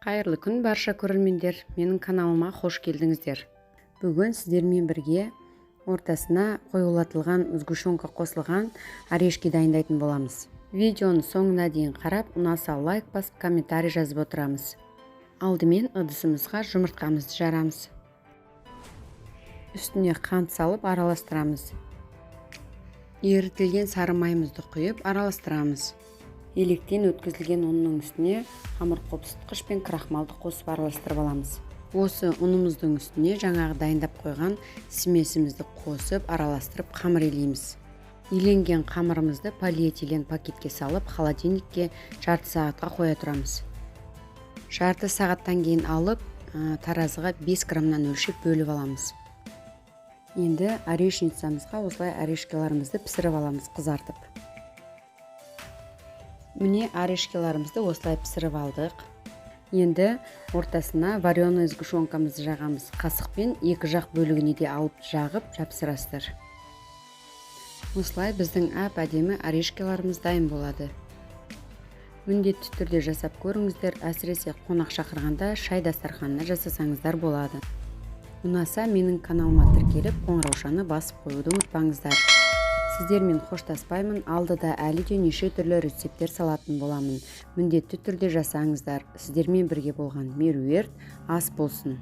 Қайырлы күн, барша көрермендер! Менің каналыма қош келдіңіздер! Бүгін сіздермен бірге ортасына қоюлатылған сгущенка қосылған орешки дайындайтын боламыз. Видеоны соңына дейін қарап, ұнаса, лайк басып, комментарий жазып отырамыз. Алдымен ыдысымызға жұмыртқамызды жарамыз. Үстіне қант салып, араластырамыз. Ерітілген сары майымызды құйып, араластырамыз. Електен өткізілген ұнның үстіне қамыр қопсытқыш пен крахмалды қосып, араластырып аламыз. Осы ұнымыздың үстіне жаңағы дайындап қойған смесімізді қосып, араластырып, қамыр илейміз. Иленген қамырымызды полиэтилен пакетке салып, холодильникке жарты сағатқа қоя тұрамыз. Жарты сағаттан кейін алып, таразыға 5 граммнан өлшеп, бөліп аламыз. Енді орешницамызға осылай орешкаларымызды пісіріп аламыз, қызартып. Міне, орешкаларымызды осылай пісіріп алдық. Енді ортасына вареный сгущенкамызды жағамыз. Қасықпен екі жақ бөлігіне де алып, жағып, жапсырасыздар. Осылай біздің әп әдемі орешкаларымыз дайын болады. Міндетті түрде жасап көріңіздер. Әсіресе қонақ шақырғанда, шай дастарханына жасасаңыздар болады. Ұнаса, менің каналыма тіркеліп, қоңыраушаны басып қоюды ұмытпаңыздар. Сіздермен қоштаспаймын. Алдыда әлі де неше түрлі рецепттер салатын боламын. Міндетті түрде жасаңыздар. Сіздермен бірге болған Меруерт. Ас болсын!